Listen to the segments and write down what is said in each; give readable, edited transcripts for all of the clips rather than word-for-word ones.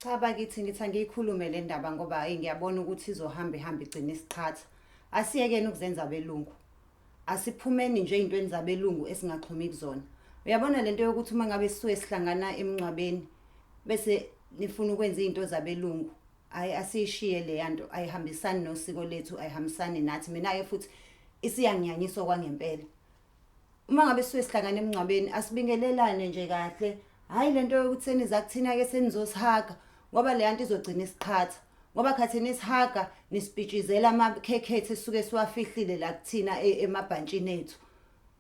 Cha bakithi, ngithi angiyikhulume le ndaba ngoba hhayi, ngiyabona ukuthi izohamba ihambe igcine isiqhatha. Asiyekeni ukuzenza abelungu. Asiphumeni nje ey'ntweni zabelungu esingaxhumi kuzona. Uyabona lento yokuthi uma ngabe sisuke sihlangana emngcwabeni bese nifuna ukwenza iy'nto zabelungu, hhayi, asiyishiye leya nto, ayihambisani nosiko lethu, ayihambisani nathi. Mina-ke futhi isiyanginyanyisa okwangempela. Uma ngabe sisuke sihlangana emngcwabeni, asibingelelane nje kahle, hhayi lento yokuthi seniza kuthina-ke senizosihaga, ngoba leya nto izogcina isiqhatha, ngoba khathi nisihaga nisipitshizela amakhekhe ethu esisuke siwafihlile la kuthina emabhantshini ethu.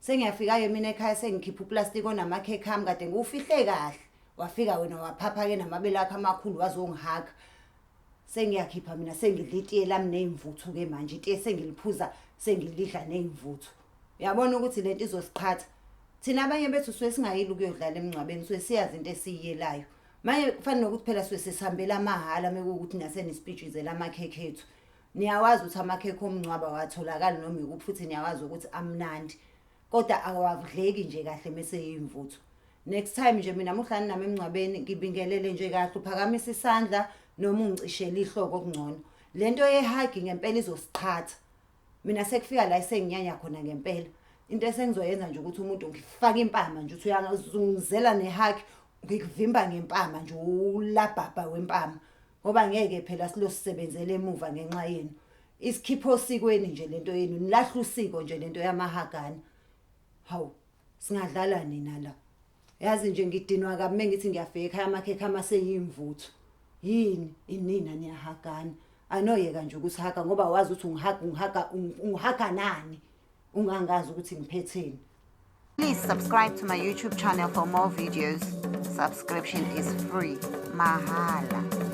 Sengiyafika-ke mina ekhaya, sengikhipha uplastiki onamakhekhe ami kade ngiwufihle kahle, wafika wena waphapha-ke namabele akho amakhulu wazongihaga. Sengiyakhipha mina, sengidla itiye lami ney'mvuthu-ke manje, itiye sengiliphuza sengilidla ney'mvuthu. Uyabona ukuthi lento izosiqhatha. Thina abanye bethu suke singayile ukuyodlala emngcwabeni, suke siyazi into esiyiyelayo. Manje kufana nokuthi phela suke sesihambela amahhala mekuwukuthi nasenisipitshizela amakhekhe ethu. Niyawazi ukuthi amakhekhe omngcwabo awatholakali noma ikuphi, futhi niyawazi ukuthi amnandi, kodwa awadleki nje kahle mese yimvuthu. Next time nje mina muhlani nami emngcwabeni, ngibingelele nje kahle, uphakamisa isandla noma ungicishele ihloko okungcono. Lento ye-hug ngempela izosiqhatha. Mina sekufika la esenginyanya khona ngempela. Into esengizoyenza nje ukuthi umuntu ngifake impama nje, uthi uyangizungizela ne-hug, ngikuvimba ngempama nje, ulabhabha wempama, ngoba ngeke phela silosisebenzele emuva ngenxa yenu. Isikhipho osikweni nje lento yenu, nilahla usiko nje lento yamahagana. Hawu, singadlala nina la? Yazi nje ngidinwa kabi mengithi ngiyafika ekhaya amakhekhe amaseyimvuthu. Yini inina niyahagana? Anoyeka nje ukusihaga, ngoba wazi ukuthi ungihaga ungihaga ungihaga nani, ungangazi ukuthi ngiphetheni. Please subscribe to my YouTube channel for more videos. Subscription is free. Mahala.